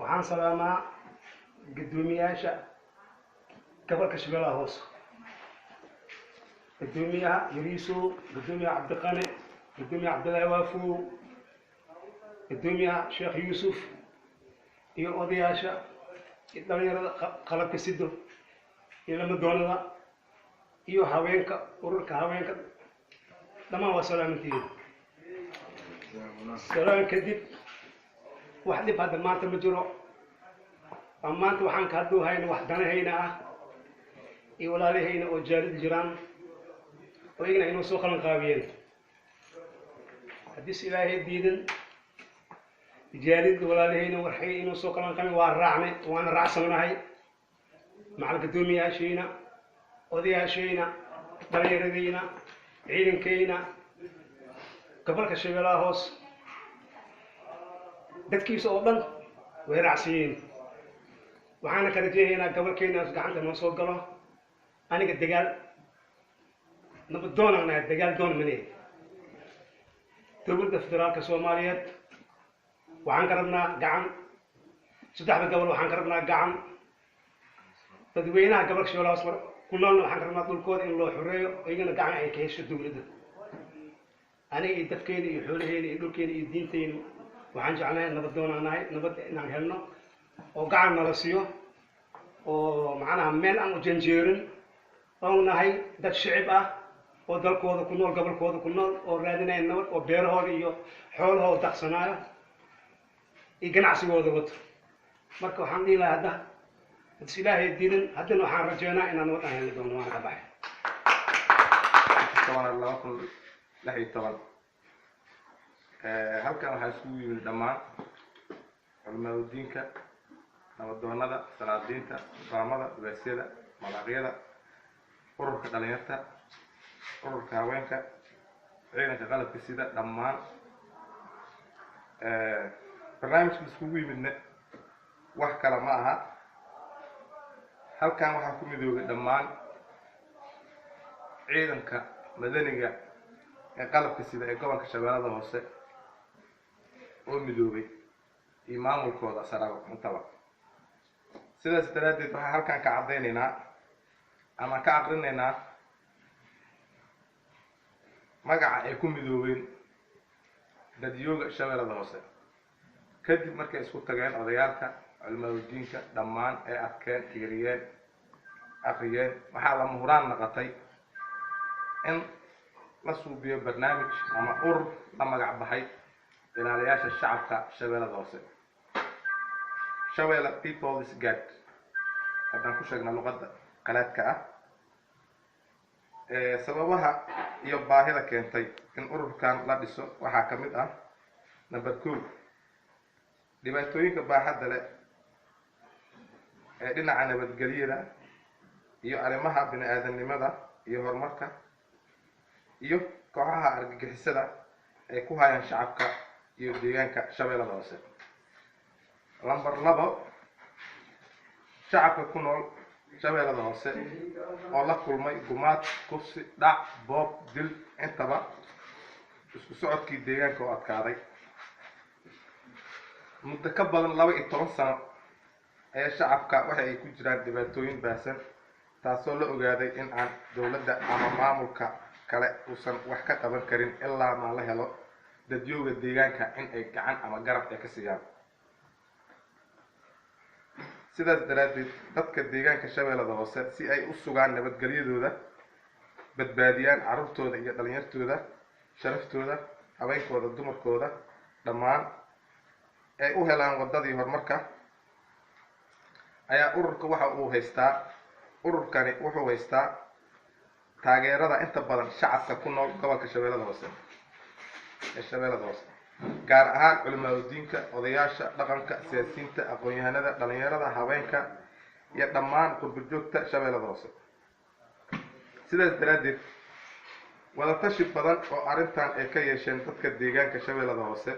Waxaan salaamaa guddoomiyaasha gobolka Shabeellaha Hoose, guddoomiyaha Yariisow, guddoomiyaha Cabdiqane, guddoomiyaha Cabdillaahi Waafow, guddoomiyaha Sheekh Yuusuf iyo odayaasha iyo dhalinyarada qalabka sido iyo lamadoonada iyo haweenka, ururka haweenka, dhammaan waa salaamantihiin. Salaan kadib, wax dhib hadda maanta ma jiro. Maanta waxaan ka hadluu hayna wax danahayna ah iyo walaalahayna oo jaalid jiraan oo iyagana inoo soo qalan qaabiyeen. Haddiis Ilaahay diidan, jaalid walaalahayna waxay inoo soo qalan qaabiyeen waa raacnay, waana raacsanahay macal guddoomiyaashayna, odayaashayna, dhalinyaradayna, ciidankayna, gobolka Shabeellaha Hoos dadkiisa oo dhan way raacsiiyeen. Waxaana ka rajeehaynaa gobolkeenaas gacanta noo soo galo. Aniga dagaal nabad doonaan nahay, dagaal doon mane. Dowladda Federaalka Soomaaliyeed waxaan ka rabnaa gacan. Saddexda gobol waxaan ka rabnaa gacan. Dadweynaha gobolka Shabeellaha Hoos ku noolna waxaan ka rabnaa dhulkooda in loo xoreeyo, iyagana gacan ay ka hesho dowladda. Aniga iyo dadkeena iyo xoolaheena iyo dhulkeena iyo diinteyna waxaan jeclahay, nabad doonaan nahay, nabad inaan helno oo gacan nala siiyo oo macnaha meel aan u janjeerin oon nahay, dad shicib ah oo dalkooda ku nool, gobolkooda ku nool, oo raadinaya nabad, oo beerahooda iyo xoolahooda daqsanaayo iyo ganacsigooda wato. Marka waxaan dhihi lahaa hadda hadis Ilaahay diidan, haddana waxaan rajeynaa inaan nabad aan heli doono. Waana ka baxay. 10aad 2016 halkan waxaa isugu yimid dhammaan culimaadudiinka, nabadoonada, salaadiinta, raamada, ugaasyada, malaaqyada, ururka dhalinyarta, ururka haweenka, ciidanka qalabka sida dhammaan. Barnaamijka iskugu yimidna wax kale ma aha. Halkan waxaa ku midoobay dhammaan ciidanka madaniga ee qalabka sida ee gobolka Shabeellada Hoose oo midoobay iyo maamulkooda saraba intaba. Sidaas daraaddeed waxaan halkan ka caddaynaynaa ama ka aqrinaynaa magaca ay ku midoobeen dadyooga Shabeellada Hoose kadib markay isku tageen odayaalka, culimaadudiinka dhammaan ee adkeen, fiiriyeen, aqriyeen. Waxaa lama huraan noqotay in la suubiyo barnaamij ama urur la magac baxay Ilaaliyaasha Shacabka Shabeellada Hoose, Shabeelle People's Guard haddaan ku sheegna luqadda qalaadka ah. Sababaha iyo baahida keentay in ururkan la dhiso waxaa ka mid ah: number 1, dhibaatooyinka baaxadda leh ee dhinaca nabadgelyada iyo arrimaha bini-aadamnimada iyo horumarka iyo kooxaha argagixisada ay ku hayaan shacabka iyo deegaanka Shabeellada Hoose. Number 2, shacabka ku nool Shabeellada Hoose oo la kulmay gumaad, kufsi, dhac, boob, dil intaba, isku socodkii deegaanka oo adkaaday muddo ka badan 12 sano ayaa shacabka waxa ay ku jiraan dhibaatooyin baahsan, taasoo la ogaaday in aan dowladda ama maamulka kale uusan wax ka qaban karin ilaa maa la helo dadyooga deegaanka in ay gacan ama garab ay ka siiyaan. Sidaas daraaddeed dadka deegaanka Shabeellada Hoose si ay u sugaan nabadgelyadooda, badbaadiyaan carruurtooda iyo dhalinyartooda, sharaftooda, haweenkooda, dumarkooda, dhammaan ay u helaan waddadii horumarka, ayaa ururka waxa uu haystaa, ururkani wuxuu haystaa taageerada inta badan shacabka ku nool gobolka Shabeellada Hoose ee Shabeellada Hoose, gaar ahaan culimaadudiinka, odayaasha dhaqanka, siyaasiyiinta, aqoon-yahanada, dhalinyarada, haweenka iyo dhammaan qurbo joogta Shabeellada Hoose. Sidaas daraaddeed wadatashi badan oo arrintan ay ka yeesheen dadka deegaanka Shabeellada Hoose,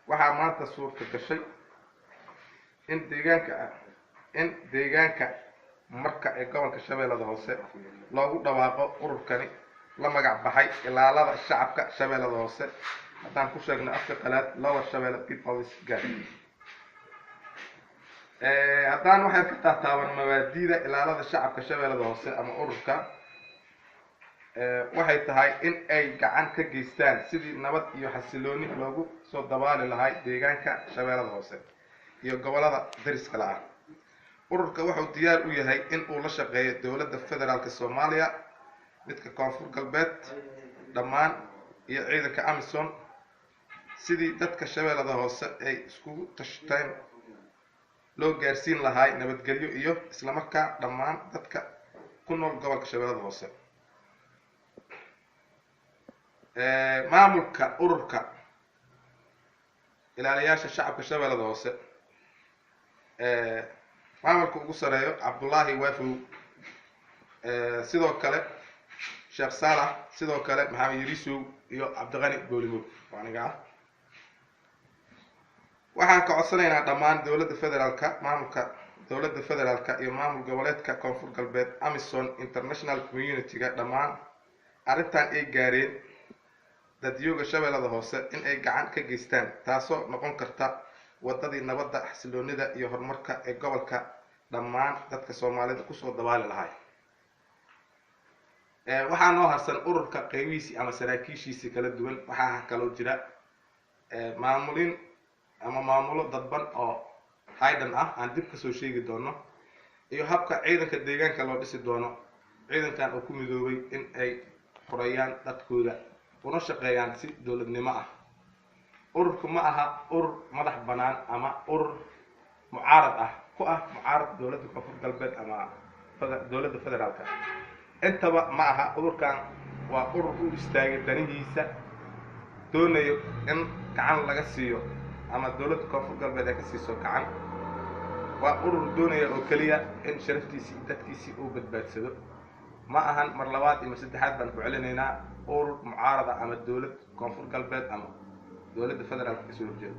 waxaa maanta suurta gashay in deegaanka Marka ee gobolka Shabeellada Hoose loogu dhawaaqo ururkani la magac baxay Ilaalada Shacabka Shabeellada Hoose, haddaan ku sheegno afka qalaad Lower Shabeelle People's Guard. Haddaan waxay ka taataaban mabaadiida Ilaalada Shacabka Shabeellada Hoose ama ururka, waxay tahay in ay gacan ka geystaan sidii nabad iyo xasilooni loogu soo dabaali lahay deegaanka Shabeellada Hoose iyo gobollada dariska la ah. Ururka wuxuu diyaar u yahay in uu la shaqeeyo Dowladda Federaalka Soomaaliya, midka Koonfur Galbeed dhammaan iyo ciidanka AMISOM, sidii dadka Shabeellada Hoose ay iskugu tashteen loo gaarsiin lahay nabadgelyo iyo islamarkaa dhammaan dadka ku nool gobolka Shabeellada Hoose. Maamulka ururka Ilaaliyaasha Shacabka Shabeellada Hoose, maamulka ugu sareeyo Cabdullaahi Waafow, sidoo kale Sheekh Saalax, sidoo kale Maxamed Yariisow iyo Cabdiqani Goolimow oo aniga ah. Waxaan ka codsanaynaa dhammaan dowladda federaalka, maamulka dowladda federaalka iyo maamul goboleedka Koonfur Galbeed, AMISOM, international community-ga, dhammaan arrintan ay gaareen dadyooga Shabeellada Hoose in ay gacan ka geystaan, taasoo noqon karta wadadii nabadda, xasiloonida iyo horumarka ee gobolka dhammaan dadka Soomaalida kusoo dabaali lahay. Waxaa noo harsan ururka qeybihiisii ama saraakiishiisii kala duwan. Waxaa kaloo jira maamulin ama maamulo dadban oo haydan ah aan dib kasoo sheegi doono, iyo habka ciidanka deegaanka loo dhisi doono, ciidankan oo ku midoobay in ay xoreeyaan dadkooda una shaqeeyaan si dowladnimo ah. Ururku ma aha urur madax bannaan ama urur mucaarad ah ku ah mucaarad dowladda Koonfur Galbeed ama dowladda federaalka intaba ma aha. Ururkan waa urur u istaagay danihiisa, doonayo in gacan laga siiyo ama dowladda Koonfur Galbeed ay ka siiso gacan. Waa urur doonaya oo keliya in sharaftiisii iyo dadkiisii uu badbaadsado. Ma ahan, mar labaad iyo mar saddexaad baan ku celinaynaa, urur mucaarada ama dowlad Koonfur Galbeed ama dowladda federaalka kasoo horjeeda.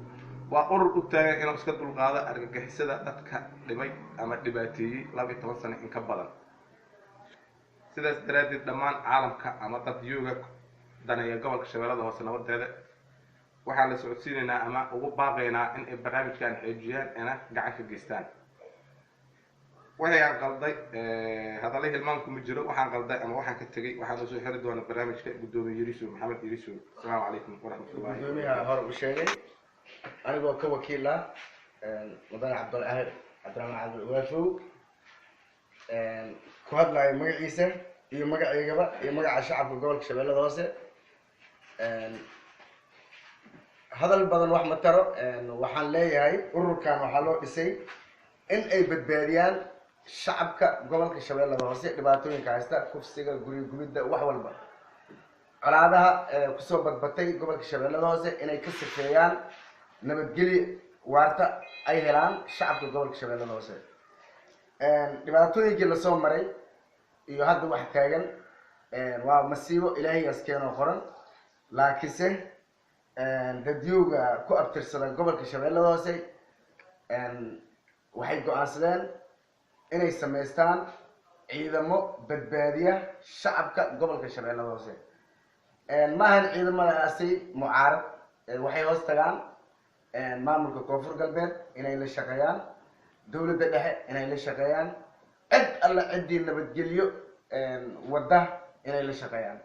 Waa urur u taagan inuu iska dulqaado argagixisada dadka dhibay ama dhibaateeyey 12 sano in ka badan. Sidaas daraaddeed dhammaan caalamka ama dadyooga daneeya gobolka Shabeellada Hoose nabadeeda waxaan la socodsiinaynaa ama ugu baaqaynaa in ay barnaamijkan xoojiyaan ina gacan ka geystaan. Waxay aan qalday hadalla hilmaamku ma jiro, waxaan qalday ama waxaan ka tegay, waxaan usoo xiri doona barnaamijka guddoomiye Yariisow Maxamed Yariisow. Asalaamu calaykum waraxmatullahi. Gudoomiyaha hore u sheegay, anigoo ka wakiil ah mudane Cabdulahir Cabdiraxmaan Cabdilwaafow, ku hadlayo magaciisa iyo magacaygaba iyo magaca shacabka gobolka Shabeellada Hoose. Hadal badan wax ma taro. Waxaan leeyahay ururkan waxaa loo dhisay in ay badbaadiyaan shacabka gobolka Shabeellada Hoose dhibaatooyinka haysta, kufsiga, guri gubidda, wax walba, colaadaha kusoo badbatay gobolka Shabeellada Hoose inay ka sifeeyaan, nabadgelyo waarta ay helaan shacabka gobolka Shabeellada Hoose. Dhibaatooyinkii lasoo maray iyo hadda wax taagan waa masiibo Ilaahay keenoo qoran, laakiinse dadyowga ku abtirsada gobolka Shabeellada Hoose waxay go-aansadeen inay samaystaan ciidamo badbaadiya shacabka gobolka Shabeellada Hoose. Ma ahan ciidamadaasi mucaarad, waxay hoos tagaan maamulka Koonfur Galbeed inay la shaqeeyaan, dowladda dhexe inay la shaqeeyaan, cid alla ciddii nabadgelyo wadda inay la shaqeeyaan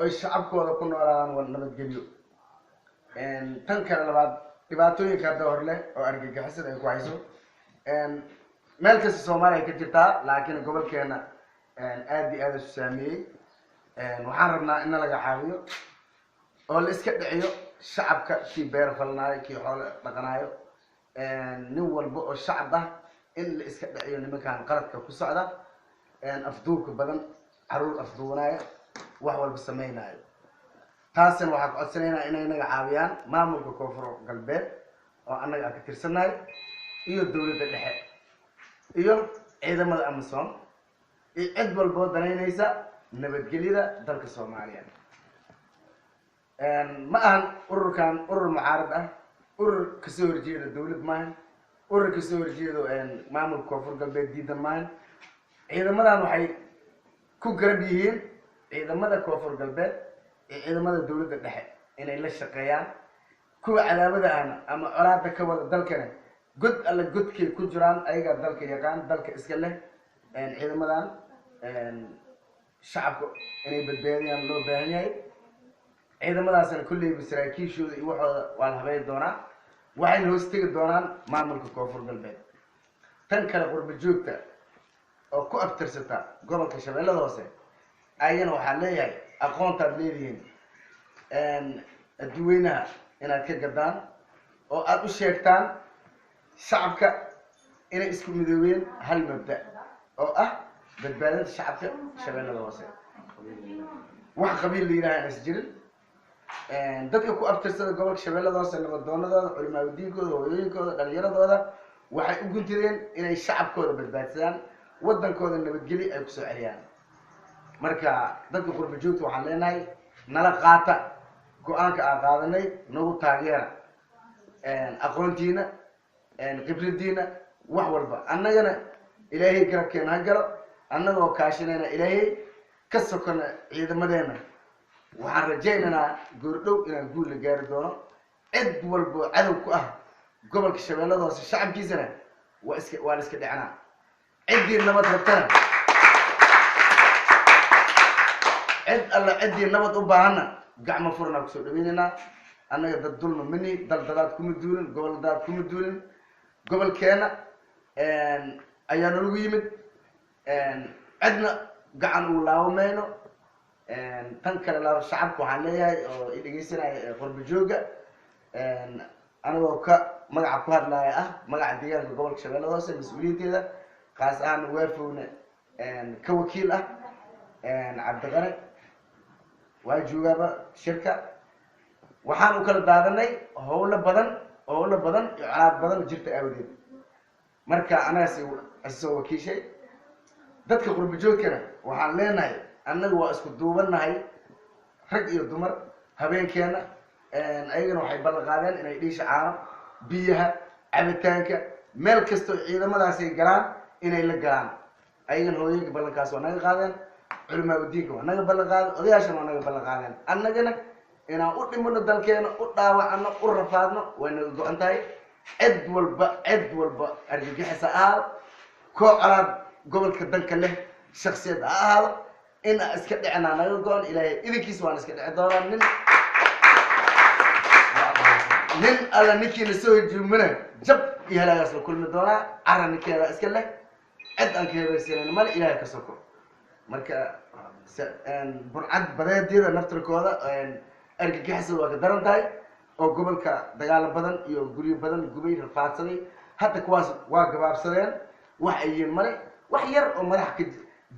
oy shacabkooda ku noolaadaan nabadgelyo. Tan kale labaad, dhibaatooyinka hadda hor leh oo argagixisada ay ku hayso meel kasta Soomaaliya ka jirtaa, laakiin gobolkeena aad iyo aad isu saameeyey. Waxaan rabnaa in laga caawiyo oo la iska dhiciyo shacabka, kii beer falanaayo, kii xoolo dhaqanaayo, nin walba oo shacab ah in la iska dhiciyo nimankan qaladka ku socda, afduubka badan, caruur afduubanaayo, wax walba sameynaayo. Taasina waxaan ku codsanaynaa inay naga caawiyaan maamulka Koonfur Galbeed oo annaga aan ka tirsannahay iyo dowladda dhexe iyo ciidamada AMISOM iyo cid walboo danaynaysa nabadgelyada dalka Soomaaliya. Ma ahan ururkan urur mucaarad ah, urur kasoo horjeeda dowlad maahan, urur kasoo horjeedo maamulka Koonfur Galbeed diidan maahan. Ciidamadan waxay ku garab yihiin ciidamada Koonfur Galbeed iyo ciidamada dowladda dhexe inay la shaqeeyaan kuwa cadaawada ahna ama colaada ka wada dalkana. God alla godkay ku jiraan ayagaa dalka yaqaan, dalka iska leh. Ciidamadan shacabka inay badbaadiyaan loo baahan yahay. Ciidamadaasna kolleyba saraakiishooda iyo waxooda waa la habeyn doonaa, waxayna hoos tegi doonaan maamulka Koonfur Galbeed. Tan kale, qurba joogta oo ku abtirsata gobolka Shabeellada Hoose ayagana waxaan leeyahay, aqoontaad leedihiin adduweynaha inaad ka gadaan oo aada u sheegtaan shacabka inay isku midoobeen hal mabda oo ah badbaadinta shacabka Shabeellada Hoose. Wax qabiil la yidhaha is jirin. Dadka ku abtirsada gobolka Shabeellada Hoose, nabadoonadooda, culimaadudiinkooda, hooyooyinkooda, dhalinyaradooda, waxay u guntideen inay shacabkooda badbaadsadaan, waddankooda nabadgelyo ay kusoo celiyaan. Marka dadka qurba joogta waxaan leenahay, nala qaata go-aanka aan qaadanay, nagu taageera aqoontiina, khibradiina, wax walba. Annagana Ilaahay garabkeena ha galo, annagoo kaashanayna Ilaahay ka sokona ciidamadeena. Waxaan rajaynaynaa goordhow inaan guul la gaari doono. Cid walbo cadow ku ah gobolka Shabeellada Hoose shacabkiisana waa la iska dhicinaa. Ciddii nabad rabtana, cid alla ciddii nabad u baahanna, gacmo furanaa kusoo dhaweynaynaa. Annaga dad dulma mani, dal dadaad kuma duulin, gobol dadaad kuma duulin. Gobolkeena ayaa nalagu yimid, cidna gacan uu laabo mayno. Tan kale, laabo shacabka waxaan leeyahay oo i dhegeysanaya, qurba jooga, anigoo ka magaca ku hadlaaya ah magaca deegaanka gobolka Shabeellada Hoose, mas-uuliyiinteeda qaas ahaan Waafowna ka wakiil ah, Cabdiqani waa joogaaba shirka. Waxaan u kala daadanay howlo badan, howlo badan iyo colaad badan jirta aawadeed. Marka anagaas isoo wakiishay dadka qurba joogkana waxaan leenahay, annaga waa isku duubanahay, rag iyo dumar, habeenkeena. Ayagana waxay ballan qaadeen inay dhiisha caano, biyaha cabitaanka, meel kastoo ciidamadaasay galaan inay la galaan. Ayagana hooyooyinka ballankaas waa naga qaadeen, culimaabudiinka waa naga ballan qaadeen, odayaashana waa naga ballan qaadeen. Annagana inaan u dhimano dalkeena, u dhaawacano, u rafaadno way naga go-an tahay. Cid walba, cid walba argagixis ha ahaado, koo colaad gobolka danka leh shaksiyad ha ahaado, inaa iska dhicinaa naga go-an. Ilaahay idinkiis waan iska dhici doonaa. Nin alla ninkiina soo hujuumana jab iyo halaagaas la kulmi doonaa. Cara ninkeeda iska leh, cid aan ka hebaysanan male Ilaahay ka soko. Marka burcad badeedyada naftirkooda argagixisada waa ka daran tahay, oo gobolka dagaalo badan iyo guryo badan gubay, rafaadsaday. Hadda kuwaas waa gabaabsadeen, wax ay yihiin male. Wax yar oo madax ka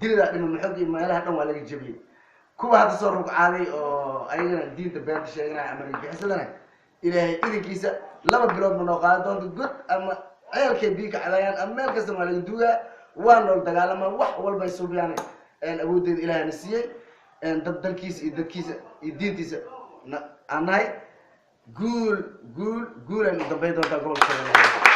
dilidaa dhiman, maxoog iyo meelaha dhan waa laga jebiyey. Kuwa hadda soo rugcaaday oo ayagana diinta beenta sheeganaya ama argagixisadana, Ilaahay idinkiisa 2 bilood ma noo qaadan doonto. God ama ceelkay biyo ka cadayaan ama meel kastana waa laga duugaa, waa nool dagaalamaa, wax walbay suubiyaan. Awooddeeda Ilaahayna siiyey, dad dalkiisa iyo dadkiisa iyo diintiisa aan nahay. Guul, guul, guul aynu dambayn doontaa gobolka Shabeellaha.